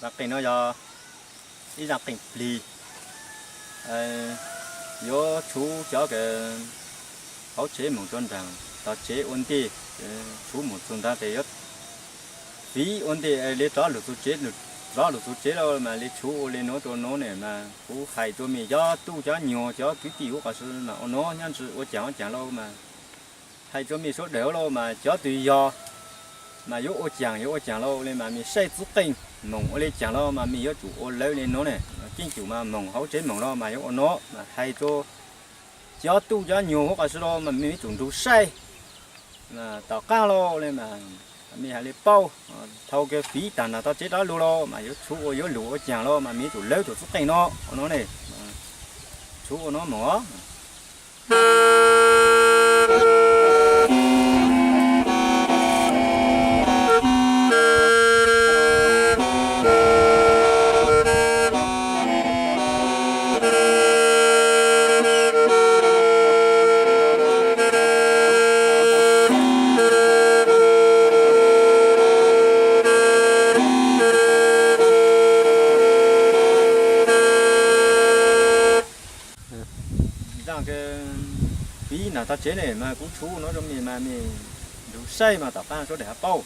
Zaj qeej no yog ib zaj qeej plig, yuav tshuv cov hauv tsev moog rua nraag tog tsev ua ntej, tshuv moog txug ntawd tes yuav fiv ua ntej le rov lug txug tsev, rov lug txug tsev lawm mas le tshuv ua le nuav rua nuav ne mas kuv hais rua mej cov tub cov nyuas cov kwv tij huv qhov sub mas ua nuav nyob ntsis ua caag ua caag lauj mas hais rua mej suav dlawg lauj mas cov twg yog mas yuav ua caag yuav ua caag lauj le mas mej saib txuv qeej moog ua le caag lauj mas mej yuav tsum ua lawv le nuav ne. Keeb cum mas moog hauv tsev moog lauj mas yuav ua nuav mas hais rua cov tub cov nyuas huv qhov sub lauj mas mej yuav tsum nrug saib tom qaab lauj le mas mej hais le paub. Thaus kws fiv taag nrho tog tsev rov lug lauj mas yuav tshuv ua yuav lug ua caag lauj mas mej yuav tsum lawv tug txuv qeej no ua nuav ne. Tshuv ua nuav moog os. Zaj kws fiv nram tog tsev ne mas kuv tshuv nuav rua mej mas mej nrug saib mas tom qaab suav dlawg hab paub.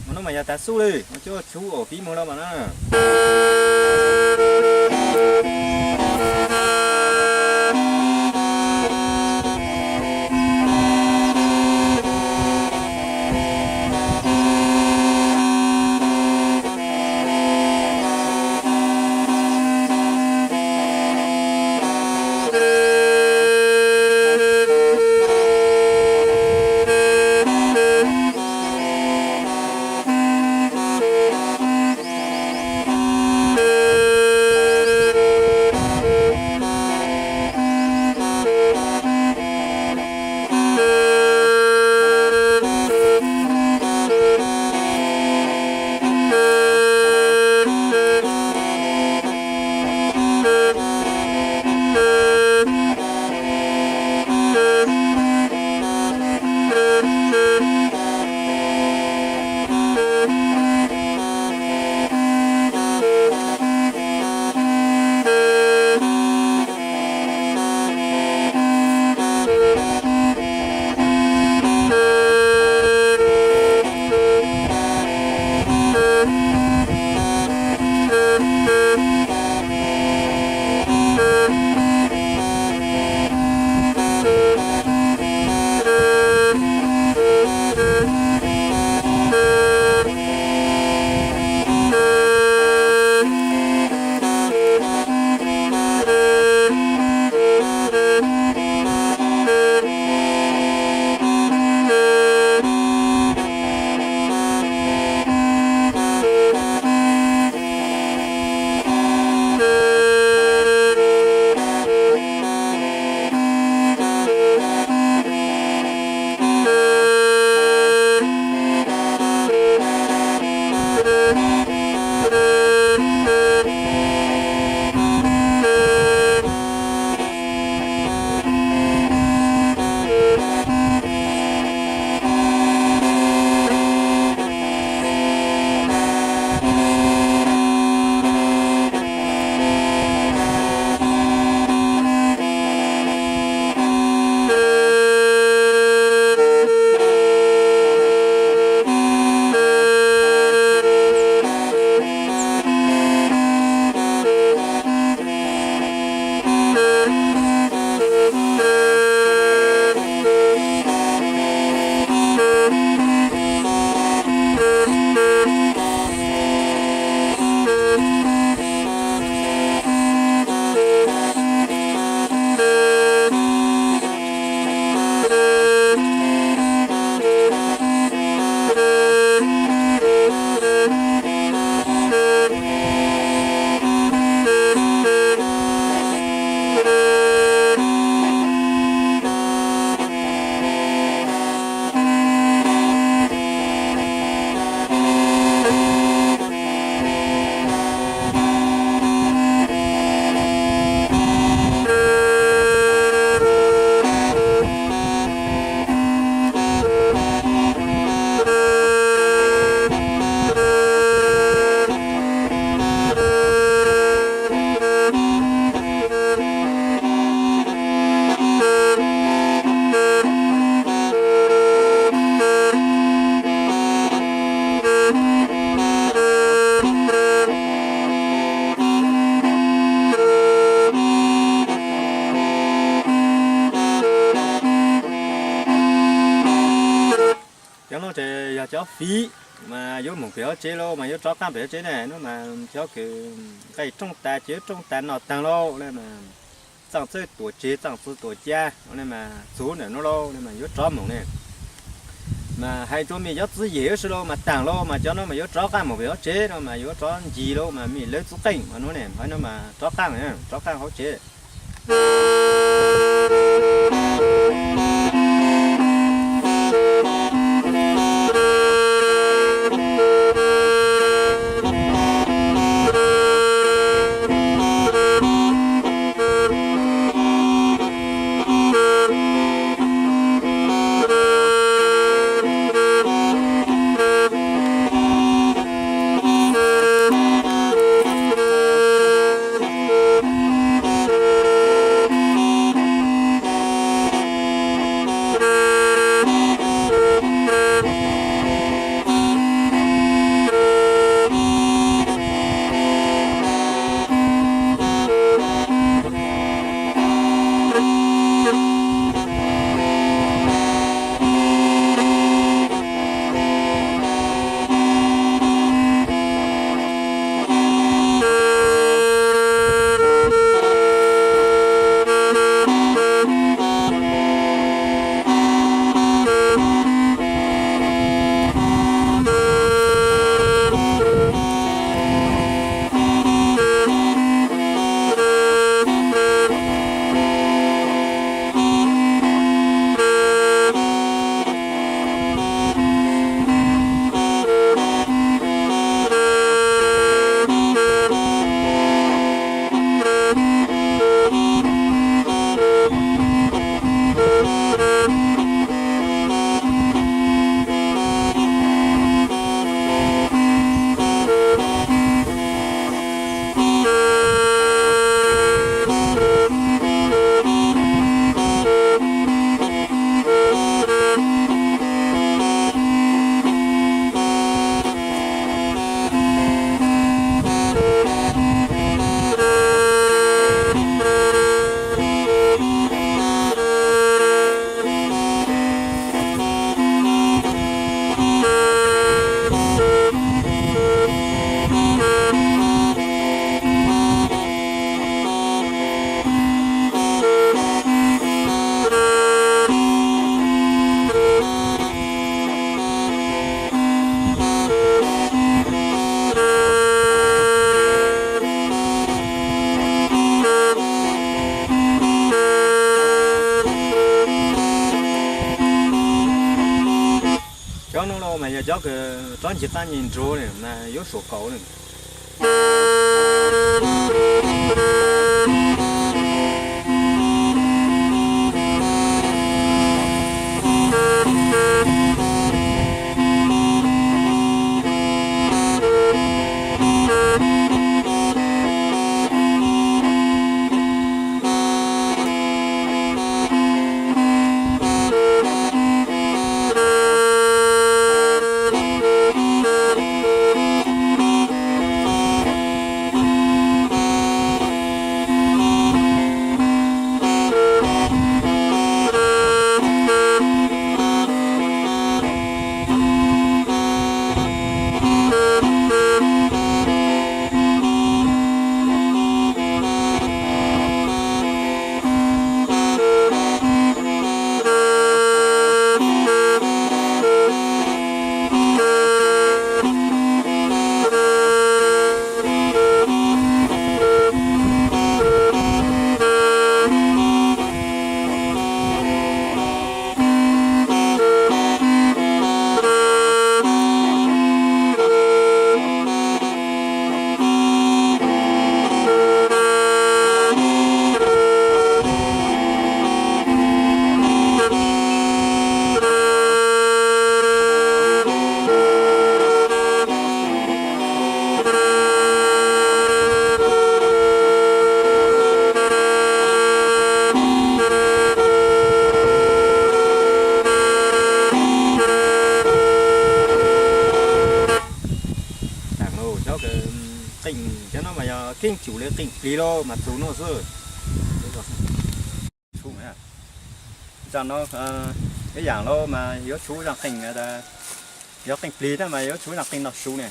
Mus no mas yog tag xub li, ua cuab tshuv uas fiv moog lawm mas na. Yog cov fiv mas yuav moog pem hauv tsev lauj mas yuav rov qaab pem hauv tsev ne, nub mas cov kws nqaij rooj tas ces yuav rooj tas noj taag lauj ne mas, txaaj txawj tuam tseg txaaj txawj tuam ca ne mas txug ntawm nub lauj ne mas yuav rov moog ne. Mas hais rua mej cov txwv yim wb sw lauj mas taag lauj mas cov nub mas yuav rov qaab moog pem hauv tsev no mas yuav rov ncig lauj mas mej lawv txuv qeej mas nub ne hov nub mas rov qaab, rov qaab hauv tsev. Cov no los mas yog cov kws rov ncig qab nce nruag na, yuav suam kaus na. Cov qeej cov no mas yog keeb cum li qeej plig lauj mas txug nuav xwb. Zaj no ib yaam lauj mas yuav tshuv zaj qeej tas Yog qeej plig na mas yuav tshuav qeej noj su ne.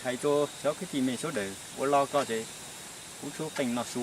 Hais rau cov kwv tij me sawv daws ua loj koj ces kuv tshuav qeej noj su.